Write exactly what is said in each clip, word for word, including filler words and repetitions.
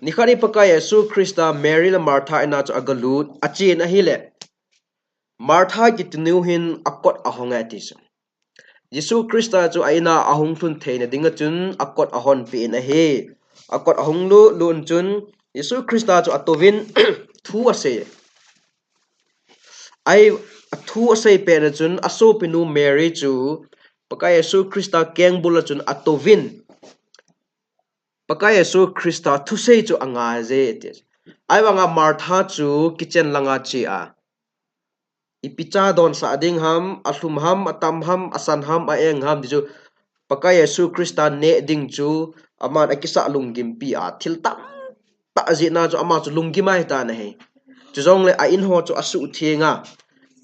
Nikhat hi Pakai Jesu Christa Mary le Martha in a chu agalut, achen ahile, Martha kitinu hin akot ahong e ati chu. Jesu Christa chu a in a ahung lhun theina dinga chun akot ahonpeh in ahi. Akot ahung lut lut chun Jesu Christa chu atouvin thu asei. Ahi, athu asei pet na chun asopinu Mary chu Pakai Jesu Christa kengbul a chun atouvin Pakai Jesu Christa thusei chu angai je ati. Ahivanga Martha chu kitchen langa che a, ipi cha donsah ding ham, alhum ham, atam ham, asan ham, aeng ham ti chu Pakai Jesu Christa neh ding chu aman akisah lunggimpi a, thil tamtah ajihna chu ama chu lunggim ahitan ahi. Chujongle a in ho chu asuhtheng a,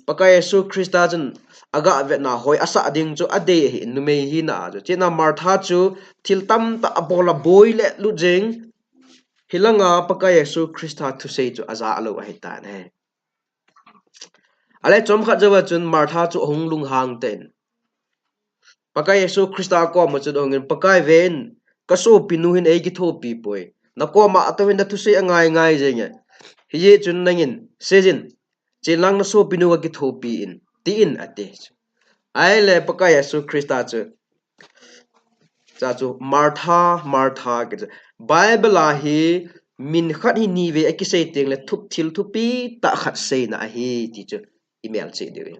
Pakai Jesu Christa chun aga vetna hoi asah ding chu adei ahi, numei hina a chu. Chuna Martha chu thil tamtah abol a, aboi le lut jeng. Hilanga Pakai Jesu Christa thusei chu aja lou ahitan ahi. Ale chomkhat jouva chun Martha chu ahung lunghang tah in Pakai Jesu Christa koma chun ahungin, Pakai, ven, kasopinu hin eikithopi poi. Nakoma atouvin nathusei angai ngai jenge. Hijeh chun nangin seijin, chenlang nasopinu kakithopi in, tin ati. Ahile Pakai Jesu Christa chu, cha chu, Martha, Martha, kiti chu. Bible a hi min khat hi nivei akisei tengle thup thil thupi tah khat seina ahi ti chu imelchih diu ahi.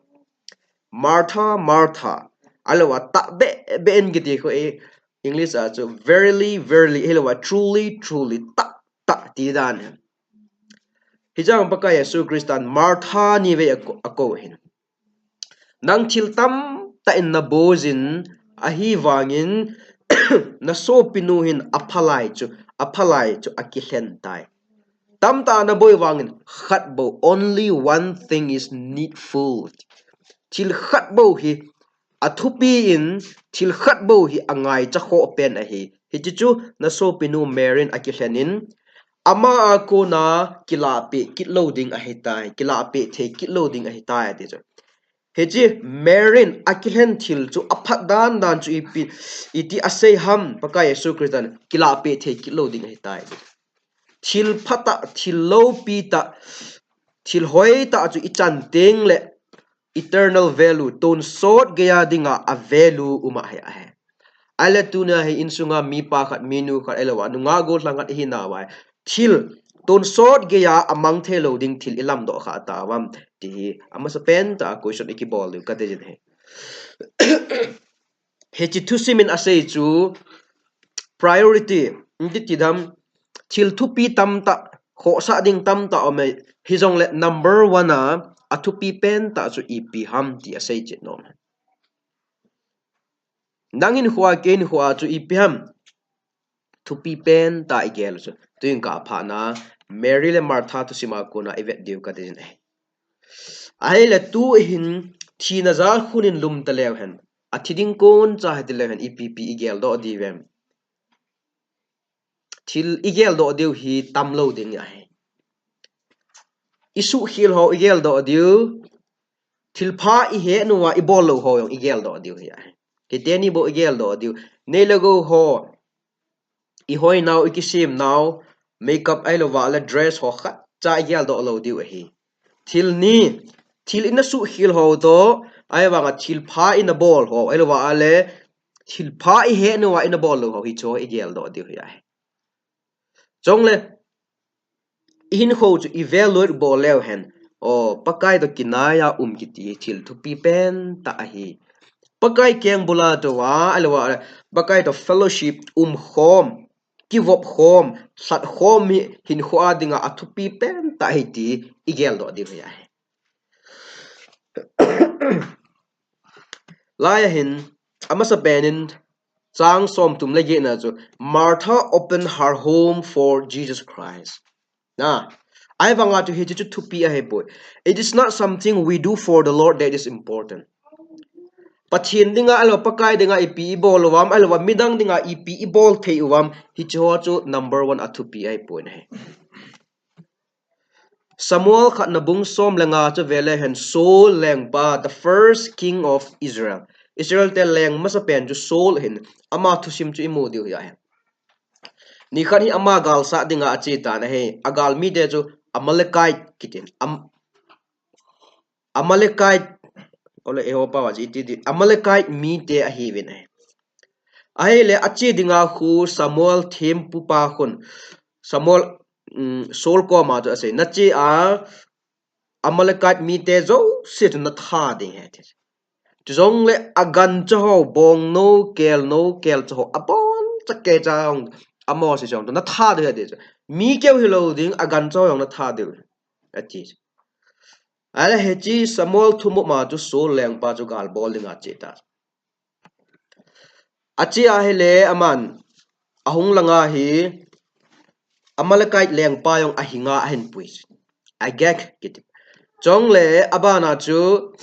Martha, Martha, ahilouva tahbeh beh in kiti khu e, English a chu verily, verily, ahilouva truly, truly, tah tah ti dan ahi. Hijeh a Pakai Jesu Christan Martha nivei ako, akou ahin. Nang thil tamtah in naboi jin, ahivangin nasopinu hin aphalai chu, aphalai chu akilhen tai. Tamtah naboi vangin khat bou, only one thing is needful. Thil khat bou hi athupi in, thil khat bou hi angaicha khoh pen ahi. Hiche chu nasopinu Mary in akilhen in, ama a kona kilahpeh kit lou ding ahitai, kilahpeh thei kit lou ding ahitai ati chu. Hiche Mary in akilhen thil chu aphat dan dan chu ipi, iti asei ham, Pakai Jesu Christan kilahpeh thei kit lou ding ahitai. Thil phatah, thil loupi tah, thil hoitah chu ichan tengle eternal value, tonsot geiya dinga a value um ahi ahi. Ahile tunia hi insunga mipa khat, minu khat, ahilouva nungah gollhang khat ihinauva, thil tonsot geiya amang thei lou ding thil ilamdoh kha tauvam, ti hi amasapen tah a question ikibol diu kadei jin ahi. Hiche thusim in asei chu priority, iti ti dam, thil thupi tamtah, khohsah ding tamtah aume, hijongle number one a, athupi pentah chu ipi ham ti asei chet nom. Nang hinkhoa, kei hinkhoa chu ipi ham thupi pentah igel u chu, tuin kaphatna Mary le Martha thusim a kona ivet diu kadei jin ahi. Ahile tu hin thina jal khun in lum taleu hen, athi ding koncha hiti leu hen ipi ipi igeldoh diu vem? Thil igeldoh diu hi tamlou ding ahi. Isuhkhel ho igeldoh diu, thilpha ihet uva ibol lou ho jong igeldoh diu hi ahi. Hiteni bou igeldoh diu. Nei le gou ho, ihoinau, ikisemnau, makeup ahilouva le dress ho khatcha igeldoh lou diu ahi. Thil ni, thil ina suhkhel ho toh, ahivanga thilpha ina bol ho, ahilouva le thilpha ihet uva ina bol lou ho, hicheho igeldoh diu hi ahi. Chule, ihinkho chu i evaluate bol leu hen, o, Pakai toh kinaiya um kiti thil thupi pentah ahi. Pakai kengbula toh a, ahilouva le Pakai toh fellowship, umkhom, kivopkhom, lhatkhom hi hinkhoa dinga athupi pentah ahi ti igeldoh diu hi ahi. Laiya hin, amasapen in, chang somthum le getna chu, Martha opened her home for Jesus Christ. Ahivanga chu hiche chu thupi ahipoi. It is not something we do for the Lord that is important. Pathen dinga, ahilouva Pakai dinga ipi ibol uvam, ahilouva midang dinga ipi ibol thei uvam, hicheho chu number one a thupi ahipoi ahi. Samuel khatna bung som le nga chu veleu hen, Saul lengpa, the first king of Israel. Israel te leng masapen chu Saul ahin, ama thusim chu imu diu hi ahi. Nikhat hi ama galsat dinga ache tan ahi. Agalmite chu Amalekite kitin. Am-, Amalekite, ole, eiho pao a chu iti di, Amalekite mite ahiuvin ahi. Ahile ache dinga khu Samuel thempupa khun, Samuel, um, Saul koma chu asei, nache a Amalekite mite jouse chu natha ding ahi ati. Chujongle agancha ho, bongnou, kelnou, kelcha ho, aboncha keicha hung, amaho jouse chu natha diu ahi ati chu. Mi keu hilou ding, agancha ho jong natha diu ahi ati chu. Ahile hiche Samuel thumop ma chu Saul lengpa chu gal bol dinga ache ta. Ache ahile aman ahung langa hi Amalekite lengpa jong ahinga ahin pui. Agag kiti. Chujongle abana chu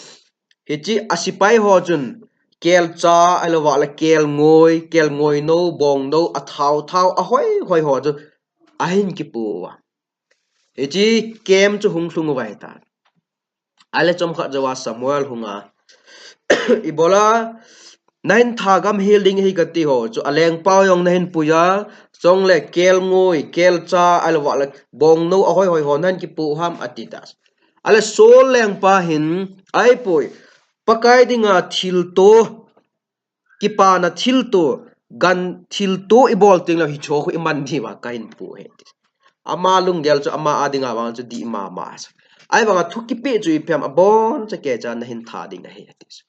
hiche asepai ho chun kelcha ahilouleh kelngoi, kelngoinou, bongnou, athao thao, ahoi hoi ho chu ahin kipu uva. Hiche camp chu hung lhung uva ahitai. Ahile chomkhat jouva Samuel hunga, ibola nahin tha gam hel ding ahi kati ho chu, alengpa jong nahin pui a, chujongle kelngoi, kelcha, ahilouleh bongnou, ahoi hoi ho nahin kipu ham ati ta. Ahile Saul lengpa hin, ahipoi, Pakai dinga thilto, kipana thilto, gan thilto ibol tengleh hicheho khu iman diuva kahin pu ahi ati. Ama lunggel chu ama a dinga vang chu dih mama chu. Ahivanga thu kipeh chu ipi ham, aboncha keicha nahin tha ding ahi ati chu.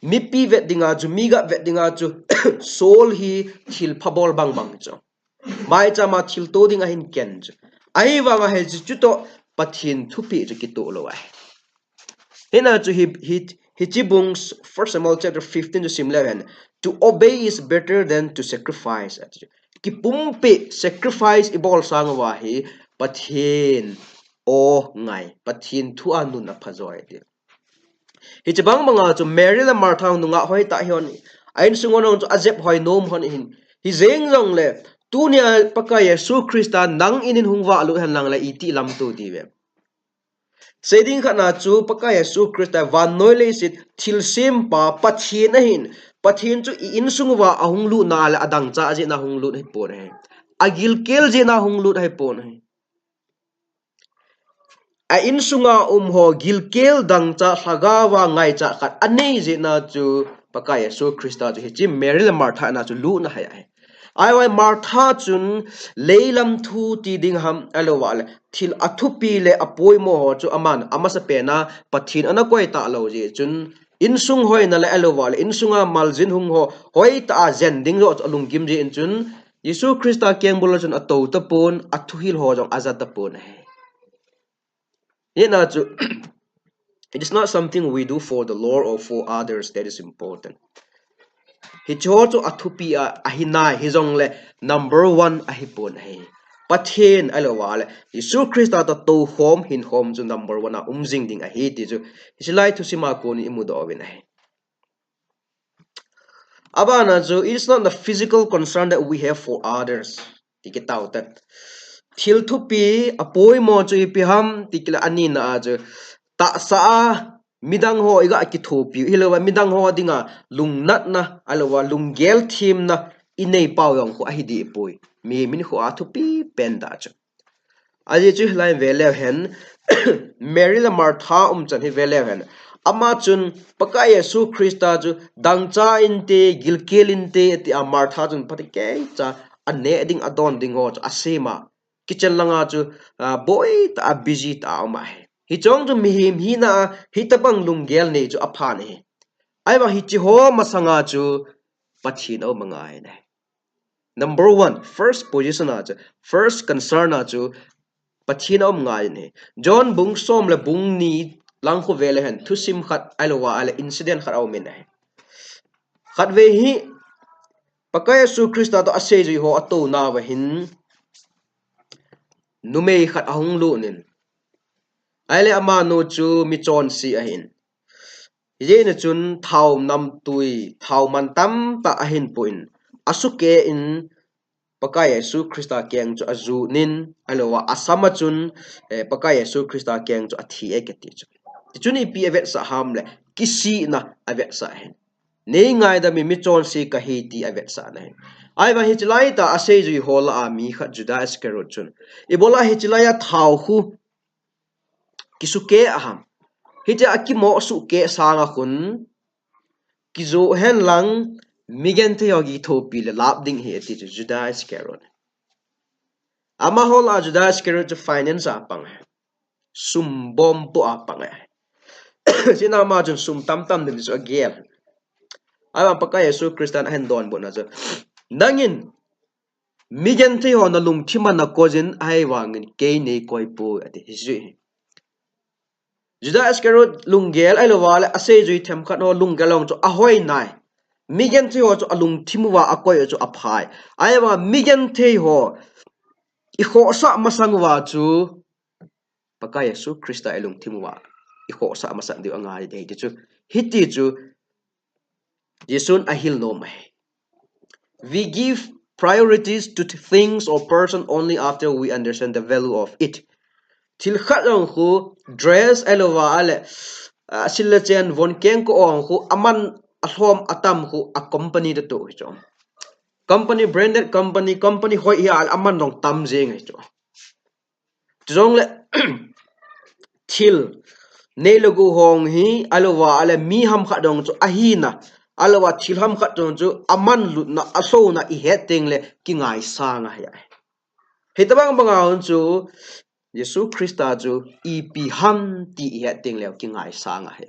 Mipi vet dinga chu, mi gah vet dinga chu, Saul hi thilpha bol bangbang chu. Maichama thilto ding ahin ken chu. Ahivanga hiche chutoh Pathen thupeh chu kitoh lou ahi. Hina chu hi, hi, hiche bung First Samuel chapter fifteen chu sim leu hen, "To obey is better than to sacrifice," ati chu. Kipumpeh, sacrifice ibol sang uva hi Pathen aw ngai, Pathen thu a nunna pha jo ahi ati. Hiche bangbanga chu Mary le Martha nungah hoitah hon, a insung hon chu ajep hoi nom hon ahin. Hijeng jongle, tunia Pakai Jesu Christa nang in in hung valut hen lang le iti lamto diu vem. Seiding khatna chu Pakai Jesu Christa vannoi leiset thilsempa Pathen ahin. Pathen chu i insung uva ahung lutna le adangcha ajehna hung lut ahipon ahi. Agilkel jehna hung lut ahipon ahi. A insunga um ho gilkel dangcha lhagaova ngaicha khat anei jehna chu Pakai Jesu Christa chu hiche Mary le Martha ina chu lutna ahi ahi. Ahivang Martha chun leilam thu ti ding ham ahilouleh thil athupi le apoimo ho chu aman amasapen a Pathen ana koi talou jeh chun insung hoina le ahilouleh insunga maljin hung ho hoitah a jen ding joh chu alunggim jeh in chun Jesu Christa keng bula chun atou tapon, athuhil ho jong aja tapon ahi. Hina chu, it is not something we do for the Lord or for others that is important. Hicheho chu athupi a, ahinai, hijongle number one ahipon ahi. Pathen ahilouleh Jesu Christa toh toukhom, hinkhom chu number one a um jing ding ahi ti chu hiche lai thusima konin imudoh uvin ahi. Abana chu, it is not the physical concern that we have for others. Ti kit tau te. Thil thupi, apoimo chu ipi ham, ti kit le anina a chu. Tahsa a, midang ho iga kithopi, ahilouleh midang ho dinga, lungnatna, ahilouleh lunggel themna, inei pau jong khu ahi deh poi. Mihem in khu athupi pen tah chu. Ajeh chu hilai ve leu hen, Mary le Martha umchan hi ve leu hen. Ama chun Pakai Jesu Christa chu dangcha inte, gilkel inte, tia Martha chun phatecha aneh ding adon ding ho chu asem a. Kitchen langa chu, ah, boitah a busy tah a um ahi. Hiche jong chu mihem hina a hitobang lunggel nei chu apha ahi. Ahivang hicheho masanga chu Pathen aum angai ahi. Number one, first position a chu, first concern a chu, Pathen aum ngai ahi. John bung som le bung ni lang khu ve leu hen, thusim khat ahilouleh incident khat aum in ahi. Khatvei hi, Pakai Jesu Christa toh aseijui ho atouna uva hin, numei khat ahung lut in. Ahile amanu chu michonse ahin. Hijeh in chun thao namtui, thao mantam tah ahin pui in, asukeh in Pakai Jesu Christa keng chu ajut in, ahilouleh asam a chun, eh, Pakai Jesu Christa keng chu athi e kiti chu. Tichun ipi avetsah ham le, kisihna avetsah ahin. Nei ngaidam mi, michonse kahi ti avetsah na ahi. Ahivang hiche laitah a aseijui ho lah a mi khat Judas Iscariot chun, ibola hiche laiya thao khu kisuhkeh ham? Hitia akimoh suhkeh sanga khun kijoh hen lang, mi genthei ho kithopi le lap ding ahi ati chu Judas Iscariot. Amaho lah a Judas Iscariot chu finance a pang ahi. Sum bompoh a pang ahi. Chuna ama chun sum tamtam ding chu agel. Ahivang Pakai Jesu Christan ahin donbutna chu, nangin mi genthei ho nalungthim a nakoi jin, ahivangin kei neikoi poi ati. Hichu hi Judas Iscariot lunggel ahilouva le aseijui themkhat ho lunggel jong chu ahoi nai. Mi genthei ho chu alungthim uva akoi u chu aphai. Ahivang mi genthei ho ikhohsah masang uva chu Pakai Jesu Christa ilungthim uva ikhohsah masang diu angai ding ahi ti chu, hiti chu Jesun ahil nom ahi. We give priorities to things or person only after we understand the value of it. Thil khat jong khu, dress ahilouva le, ah, sil le chen, von kengkoh jong khu, aman alhom atam khu a company toh toh hi chu. Company, branded company, company hoi hi a le aman jong tam jeng ahi chu. Chujongle thil nei le gou ho hi ahilouva le mi hamkhat jong chu ahina, ahilouva thil hamkhat jong chu amanlutna, alhouna ihet tengle kingaisang ahi. Hitobang banga hung chu Jesu Christa chu ipi ham ti ihet tengleu kingaisang ahi.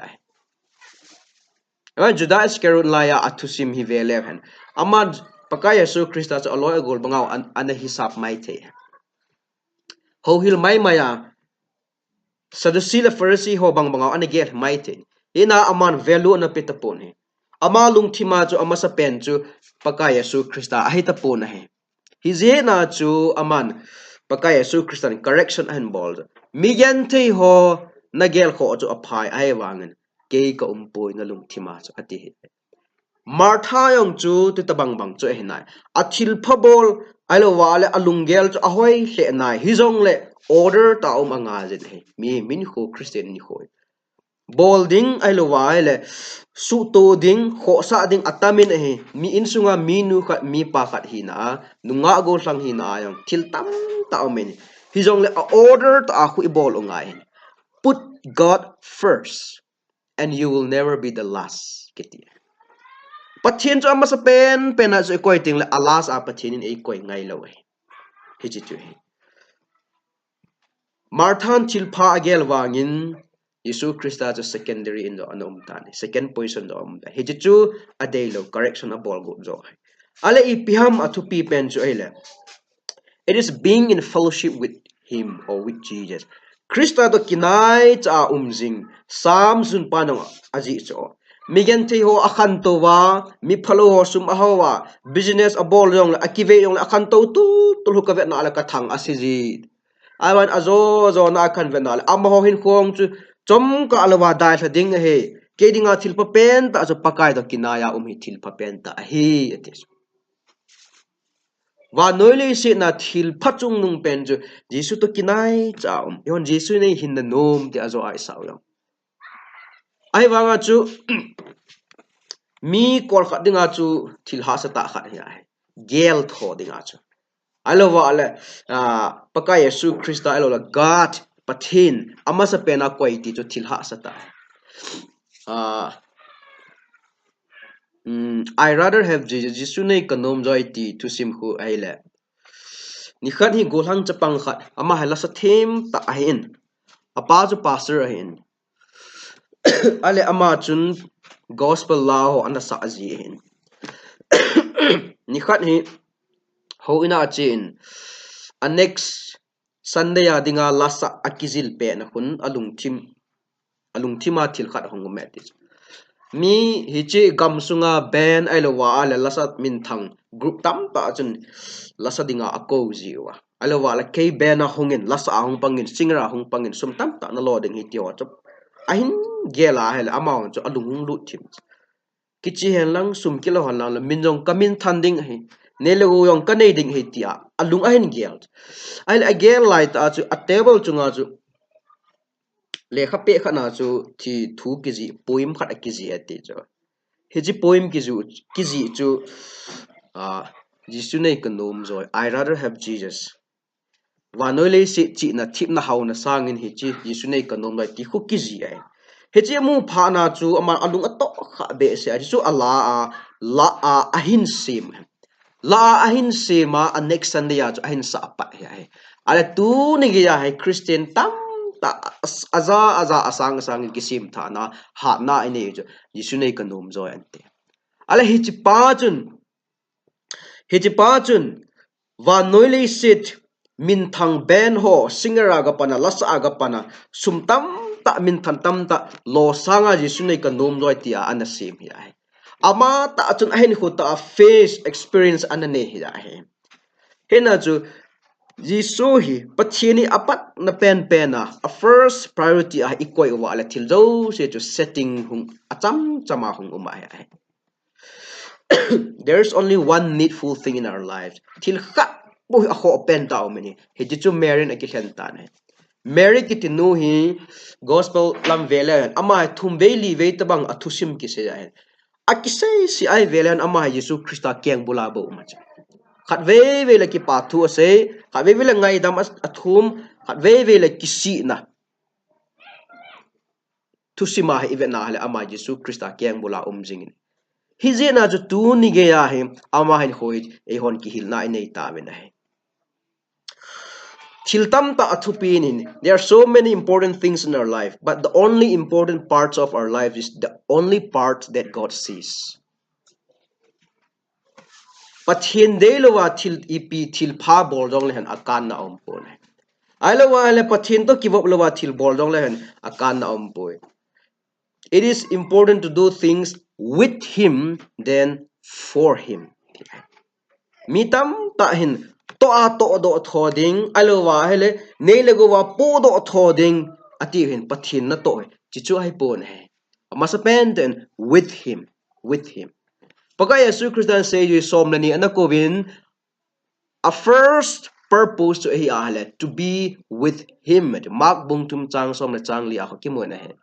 Aman Judas Iscariot laiya athusim hi veleu hen. Ama Pakai Jesu Christa chu aloi agol banga ana, ana hisap maithei. Houhil maimai a, Sadducee le Pharisee ho bang banga ana gel maithei. Hina aman value ana pe tapon ahi. Ama lungthima chu amasapen chu Pakai Jesu Christa ahi tapon ahi. Hijeh a chu aman Pakai Jesu Christan correction ahin bol. Mi genthei ho nagel khoh chu aphai, ahivangin kei kaumpoi nalungthima chu ati ahi. Martha jong chu titobang bang chu ahi nai. Athilpha bol ahilouva le alunggel chu ahoi lheh nai. Hijongle order tah a um angai jin ahi. Mi, mi nikho Christian nikho hi bol ding ahilouva le suhto ding, khohsah ding atamin ahi. Mi insunga minu khat, mipa khat hina a, nungah gollhang hina a jong thil tamtah aumin. Hijongle a order tah a khu ibol u ngai hin. Put God first and you will never be the last, kiti. Pathen chu amasapen pen a chu ikoi tengle a last a Pathen in eikoi ngailou ahi. Hiche chu ahi. Marthan thilpha agel vangin Jesu Christa chu secondary in jong ana um tan ahi. Second position jong aum tan ahi. Hiche chu adeilou, correction abol got jong ahi. Ahile ipi ham athupi pen chu ahile, it is being in fellowship with him or with Jesus. Christa toh kinaicha a um jing, Psalm sunpa nung ajih chu. Mi genthei ho akhantou va, mi phalou ho sum ahao va, business abol jongle, akivei jongle, akhantou tultul, kavetna le kathang ase ji. Ahivangin ajo jona akhanvetna le, amaho hinkho chu chomkhat louva dailha ding ahi. Kei dinga thilpha pentah chu Pakai toh kinai a um hi thilpha pentah ahi, ati. Vannoi leiset a thilpha chungnung pen chu Jesu toh kinaicha a um. Eihon Jesu neihin nanom ti ajo a isao jong. Ahivanga chu mi kolkhat dinga chu thil hahsatah khat ahi. Geltho dinga chu. Ahilouva le, ah, Pakai Jesu Christa ahiloule God, Pathen, amasapen a koi ti chu thil hahsatah. Ah, um, I rather have Jesus, Jesu nei kanom joi ti thusim khu ahile. Nikhat hi gollhang chapang khat, ama hi lasa themtah ahin. Apa chu pastor ahin. Ahile ama chun gospel la ho ana sah ji ahin. Nikhat hi houin a achen, a next Sunday a dinga lasa akijil petna khun alungthim, alungthima thil khat ahung um e ati. Mi hiche gamsunga band ahilouva le lasa minthang group tamtah chun lasa dinga akou jiuva. Ahilouva le kei band a hungin, lasa a hung pangin, singer a hung pangin, sum tamtah nalo ding ahi tia chu ahin gel a ahile amahon chu alung hung lut thim. Kiche hen lang, sum kilo hen lang le, min jong kaminthan ding ahi. Nei le gou jong kanei ding ahi tia alung ahin gel. Ahile agel laitah a chu a table chunga chu lekha peh khat na chu thi thu kijih, poem khat akijih e ati chu. Hiche poem kijih, kijih chu, ah, Jesu nei kanom joi. I rather have Jesus. Vannoi leiset chihna, thepna, haona sangin hiche Jesu nei kanom joi ti khu kijih ahi. Hiche amu phat na chu aman alung atoh kha behseh a, hichu ala a, la a, ahin sem. La a ahin sem a, a next Sunday a chu ahin sah pat ahi. Ahile tuni geiya hi Christian tamtah a, aja, aja, asang, asang in kisem thana, hatna inei u chu Jesu nei kanom joi ante. Ahile hiche pa chun, hiche pa chun, vannoi leiset, minthang band ho, singer a ga pan a, lasa a ga pan a, sum tamtah, minthang tamtah, lo sanga Jesu nei kanom joi tia ana sem hi ahi. Ama tah chun ahinkho tah a faith experience ana nei hi ahi. Hina chu, Jesu hi, Pathen hi apatna penpen a, a first priority a i koi uva le thil jouse chu setting hung, achamcham a hung um ahi. There is only one needful thing in our lives. Thil khat bou hi akhoh pen tah um in ahi. Hiche chu Mary in akilhen tan ahi. Mary kiti nu hi gospel lam vele, ama hi thum vei li vei tabang a thusim kisei ahi. Akisei sei ahi vele, ama hi Jesu Christa keng bula bou um ahi. Khat vei vei le kipa thu asei, khat vei vei le ngaidam a, athum, khat vei vei le kisihna thusim a hi i vet na ahile ama Jesu Christa keng bula um jing in. Hijeh a chu tuni geiya hi ama hinkho hi eihon kihilna inei tauvin ahi. Thil tamtah athupi in, there are so many important things in our life, but the only important parts of our life is the only part that God sees. Pathen deilouva thil ipi thil pha bol jongle hen akanna aumpoi. Ahilouva le Pathen toh kivop louva thil bol jongle hen akanna aumpoi. It is important to do things with him than for him. Mi tamtah hin toh a tohdoh tho ding, ahilouva hile nei le gou a pohdoh tho ding, ati hin Pathen natoh hi, hichu ahipon ahi. Amasapen tah in with him, with him. Pakai Jesu Christa in seijui som le ni ana kouvin, a first purpose chu ahi ahile, to be with him. Mark bung thum chang som le chang li a khu kimu in ahi.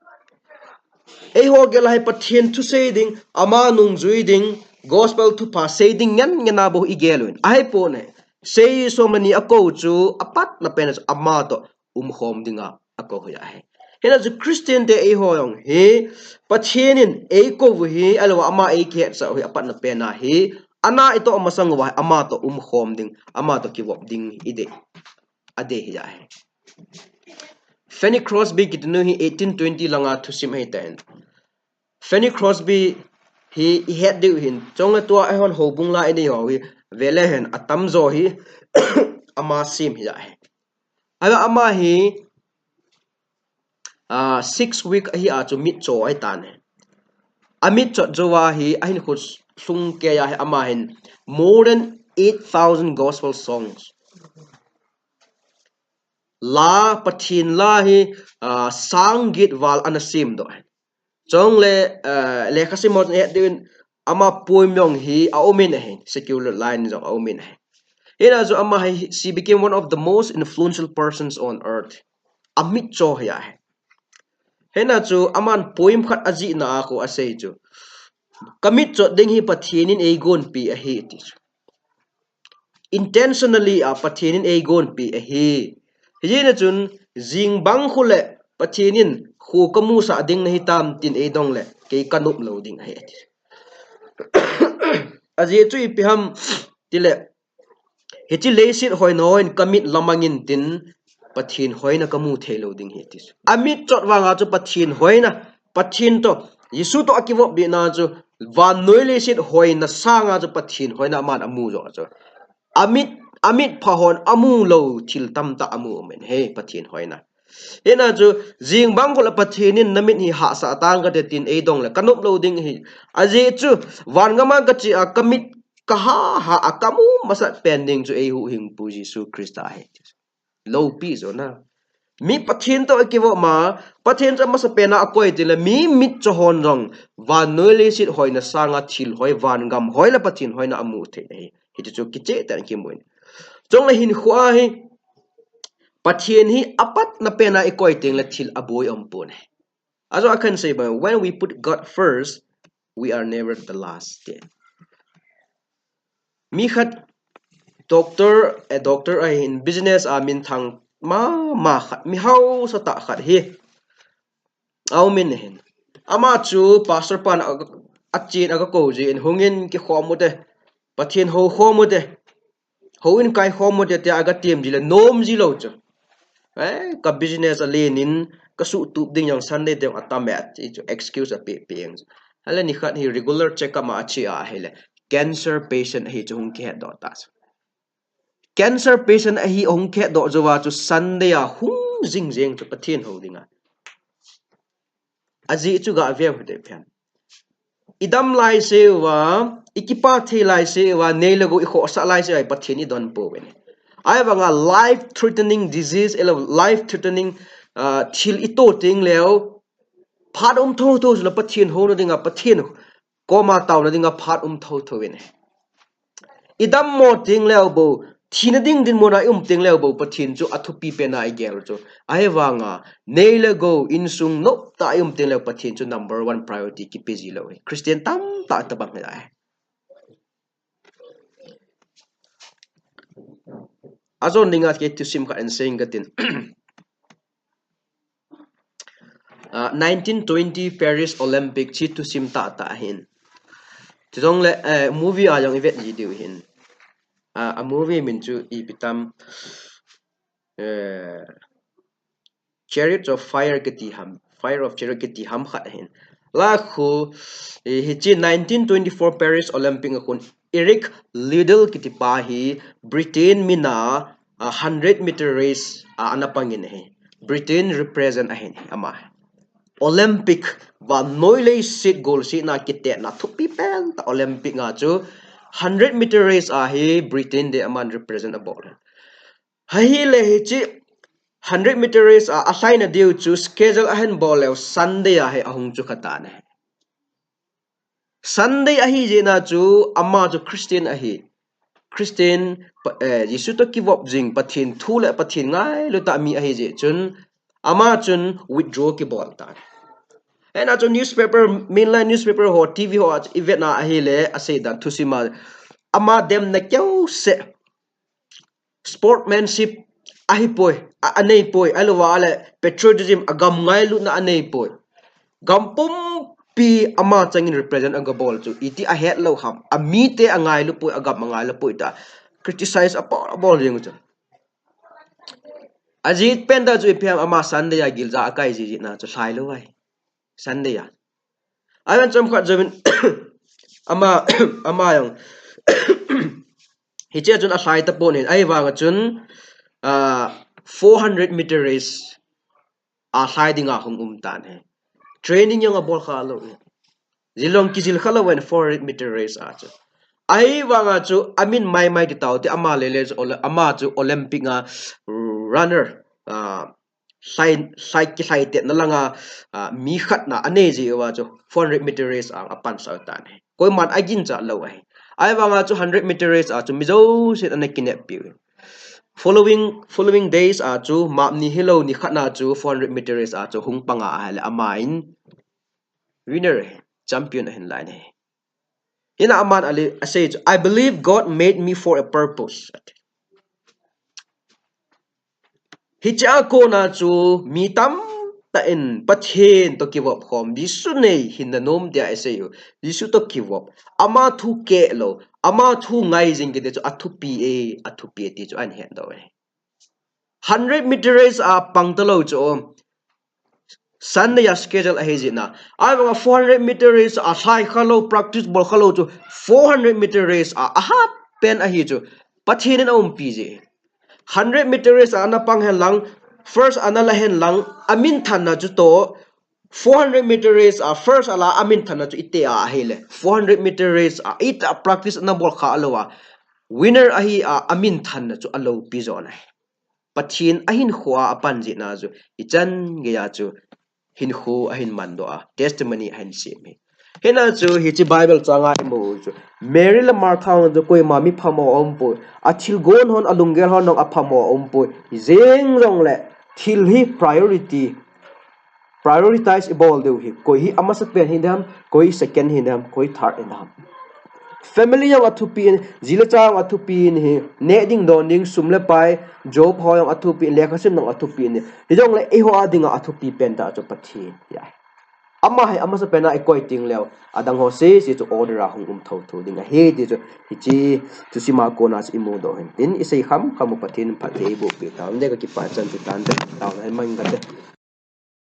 Eiho gel a hi Pathen thusei ding, ama nungjui ding, gospel thupha sei ding ngen ngen a bou i gel uvin. Ahipon ahi. Seijui som le ni akou chu apatna pen a chu ama toh umkhom dinga akou hi ahi. Hina chu Christian te eiho jong hi Pathen in eikou u hi, ahilouva ama eikihetsah u hi apatna pen a hi, ana itoh masang uva hi ama toh umkhom ding, ama toh kivop ding i dei, adei hi ahi. Fanny Crosby kiti nu hi eighteen twenty langa thusim ahitan. Fanny Crosby hi i het diu hin, chule tua eihon houbung la inei ho hi vele hen atamjo hi ama sem hi ahi. Ahile ama hi, ah, six week ahi a chu mitcho ahitan ahi. Amitchot jouva hi ahinkho lhung keiya hi ama hin more than eight thousand gospel songs. La, Pathen la hi, ah, sang get val ana semdoh ahi. Chule, ah, lekhasim ho chun het diuvin ama poem jong hi aumin ahi, secular line jong aumin ahi. Hina chu ama hi, she became one of the most influential persons on earth. Amitcho hi ahi. Hina chu aman poem khat ajihna a khu asei chu, kamitchot ding hi Pathen in eigonpi ahi ati chu. Intentionally a Pathen in eigonpi ahi. Hijeh a chun jing bang khu le Pathen in kho kamusah ding nahitam tin eidong le kei kanop lou ding ahi ati. Ajeh chu ipi ham tile, hiche leiset hoina hon kamit lamang intin Pathen hoina kamu theilou ding ahi ati chu. Amitchot vanga chu Pathen hoina, Pathen toh, Jesu toh akivopbehna chu, vannoi leiset hoina sanga chu Pathen hoina aman amu joh chu. Amit, amitpha hon amu lou thil tamtah amu umin ahi Pathen hoina. Hina chu, jing bang khu le Pathen in namit hi hahsah tang kate tin eidong le kanop lou ding ahi. Ajeh chu, vangam a kache a kamit kaha ha a kamu masat pen ding chu eihuhhingpu Jesu Christa ahi. Loupi jona. Mi Pathen toh akivop ma, Pathen chu amasapen a akoi tile mi mitcho hon jong vannoi leiset hoina sanga thil hoi, vangam hoi le Pathen hoina amu thei ahi. Hiti chu kicheh tah in kimun. Chule hinkho a hi Pathen hi apatna pen a ikoi tengle thil aboi aumpon ahi. Ajo a kahin sei bang, when we put God first, We are never the last. Mi khat doctor, a doctor ahin, business a minthang mama khat, mi hausa tah khat hi aumin ahin. Ama chu pastor pan a, achen aga kou jin, hungin kikhom ute, Pathen hou khom ute, houin kai khom ute tia aga tem jile nom jilou chu. Eh, ka business alen in, ka suhtup ding jong Sunday teng atam e, ti chu excuse ape pe jeng chu. Hale nikhat hi regular checkup a ache ahile cancer patient ahi chu hung kihetdoh ta chu. Cancer patient ahi hung kihetdoh jouva chu Sunday a hung jing jeng chu Pathen hou dinga. Ajeh chu gave u hite phen. Idam laiseuva, ikipa thei laiseuva, nei le gou ikhohsah laiseuva, Pathen idon pouvin. Ahivanga life threatening disease, elo life threatening, ah, thil ito teng leu, phat um thotho chu la Pathen houna dinga, Pathen koma taona dinga phat um thotho in. Idammo teng leu bou, thina ding dinmun a ium teng leu bou, Pathen chu athupi pena igel chu. Ahivanga, nei le gou, insung noptah a ium teng leu, Pathen chu number one priority kipe jilou hi. Christian tamtah tabang hi ahi. Ajon dinga kei thusim khat in seiyin katin. Ah, nineteen twenty Paris Olympic chu thusim tahtah ahin. Chujongle, eh, movie a jong ivet ji diu ahin. Ah, a movie min chu ipi tam, eh, Chariots of Fire kiti ham, Fire of Chariots kiti ham khat ahin. Lakhu, eh, hiche nineteen twenty-four Paris Olympic a khun Eric Liddell kiti pa hi Britain mina, ah, hundred meter race a ana pangin ahi. Britain represent ahin ama. Olympic vannoi leiset golsetna kitetna thupi pentah Olympic a chu hundred meter race a hi Britain ding aman represent abol. Ahile hiche hundred meter race a alhaina diu chu schedule ahin bol leu Sunday a hi ahung chu kha tan ahi. Sunday ahi jeh a chu ama chu Christian ahi. Christian, pa-, eh, Jesu toh kivop jing, Pathen thu le Pathen ngailu tah mi ahi jeh chun, ama chun withdraw kibol tan. Hena chu newspaper, mainline newspaper ho, T V ho a chu ivet na ahile, asei dan thusim a, ama demna keuseh sportsmanship ahipoi, a, aneipoi, ahilouva le patriotism, agam ngailutna aneipoi. Gam pumpi ama changin represent agabol chu, iti ahet lou ham, amite angailu poi, agam angailu poi tia criticize abol, abol jeng chu. Ajeh pen tah chu ipi ham, ama Sunday a gilja akai jeh jeh a chu lhailou ahi. Sunday a. Ahin chomkhat jouvin ama, ama jong hiche a chun alhai tapon ahin, ahivanga chun, ah, four hundred meter race a lhai dinga hung um tan ahi. Training jong abol kha lou ahi. Jil jong kijil kha lou ahin four hundred meter race a chu. Ahivanga chu amin maimai ti tao te, ama lele chu Ola-, ama chu Olympic a runner, ah, lhai, lhai, kilhaitetna langa, ah, mi khatna anei jeh uva chu four hundred meter race a apansah tan ahi. Koiman aginchat lou ahi. Ahivanga chu hundred meter race a chu mi jousen ana kineppi u. Following, following days a chu map ni hilou ni khatna chu four hundred meter race a chu hung panga ahile aman winner ahi, champion ahin lai ahi. Hina aman ale asei chu, "I believe God made me for a purpose." Hiche a kona chu mi tamtah in Pathen toh kivop khom, Jesu nei hinna nom tia asei u. Jesu toh kivop. Ama thu keh lou, ama thu ngai jing kiti chu athupi e, athupi e ti chu ahin hetdoh e. Hundred meter race a pang talou chu Sunday a schedule ahi jeh a. Ahivanga four hundred meter race a lhai kha lou, practice bol kha lou chu four hundred meter race a ahat pen ahi chu. Pathen in aumpi jeh. Hundred meter race a ana pang hen lang, first ana la hen lang, amin thanna chu toh, four hundred meter race a first ala amin thanna chu iti a ahile. Four hundred meter race a iti a practice ana bol kha lou a. Winner ahi a, amin thanna chu aloupi jo ahi. Pathen ahinkho a apan jeh a chu, ichan geiya chu, hinkho ahin mandoh a, testimony ahin sem hi. Hina chu, hiche Bible chang a imu u chu, Mary le Martha hon chu koima mi phamo aumpoi, athilgon hon, alunggel hon jong aphamo aumpoi, jeng jongle, thil hi priority Prioritize ibol diu hi, koi hi amasapen hidem, koi second hidem, koi third hidem. Family jong athupi in, ji le cha jong athupi in hi, neh ding don ding, sum le pai, job ho jong athupi in, lekhasim jong athupi in, hijongle eiho a dinga athupi pen tah chu Pathen ahi. Ama hi amasapen a ikoi teng leu, adang ho sese chu order a hung um thotho ding ahi ti chu, hiche thusim a kona chu imudoh hin tin, isei khamkham u Pathen in phatthei eiboh peh tau hite, kakipah chan chu tante, taona hin mang kate.